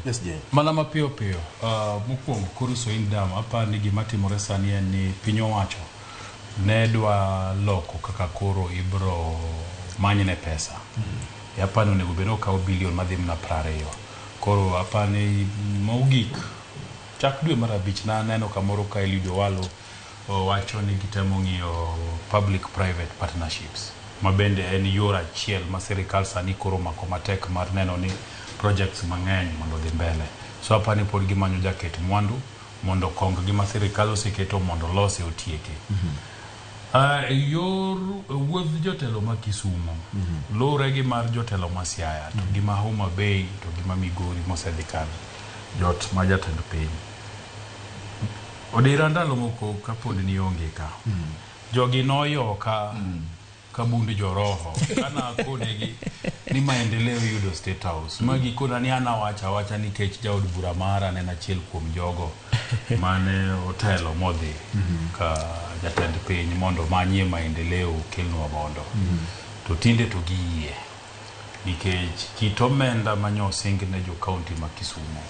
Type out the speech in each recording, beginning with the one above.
Yes, Jane. Mana mapiyo piyo, mokwongo koro Soin Dam, apar ni gima timore sani en ni piny owacho ne dwa loko kaka koro ibro manyne pesa. Apar ni onego bed ni okaw bilion madhi mana 20. Koro apar ni mogik chak dwe mar abich naneno kamoro ka Eliud Owalo owacho ni gitemo ng'iyo public private partnerships ma bende en yor achiel ma sirikal sani koro omako matek mar neno ni projects mang'eny mondo odhi mbele. So apani pod gimanyo jaket mwandu mondo okong gi ma sirikal oseketo mondo olose otieke. Yor wuodh jotelo ma Kisumo luwre gi mar jotelo ma Siaya to gi ma Homa Bay to gi ma Migori mosedhi kar jot ma jatend piny. Odira ndalo moko kapod nionge ka, jogi noyoka ka bund joroho kana akonegi ni maendeleo yudo State House ma gikona ni an awacho awacha nikech jaod bura mara ne en achiel kuom jogo mane otelo modhi ka jatend piny mondo omanyie maendeleo okelnwa bondo. To tinde to giyie nikech kit omenda mane osing ne jo kaunti ma Kisumo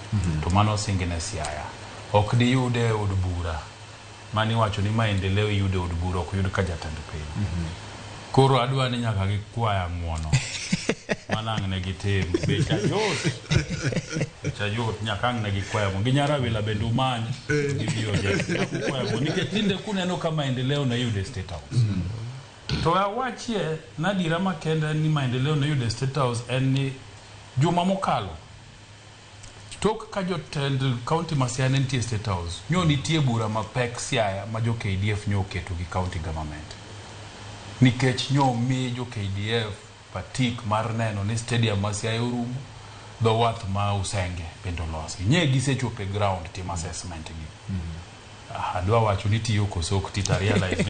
to mano osing ne Siaya ok diyude e od bura mane iwacho ni maendeleo iyudo e od bura ok yud ka jatend piny. Koro adwa ni nyaka gikwaya ng'uono mana ang' ne gitim becha yot becha yot nyaka ang' ne gikwaya ng'uono gi Nyarawila bende umany gibi oje nyaka ukwaya ng'uono nikech tinde kuneno ka maendeleo ne yudo e State House to awachie nadira makende ni maendeleo ne yudo e State House en ni juma mokalo tok ka jotend kaunti ma Siaya ne nitie e State House nyo nitie bura mapek Siaya ma jo KDF nyo oketo gi county government nikech nyo mi jo KDF patik mar neno ni stadium ma Siaya orumo dho wath ma Usenge bende olosi nye gisechopo e ground timo assessment gi. Adwa wacho ni tiyo koso ok ti to realize.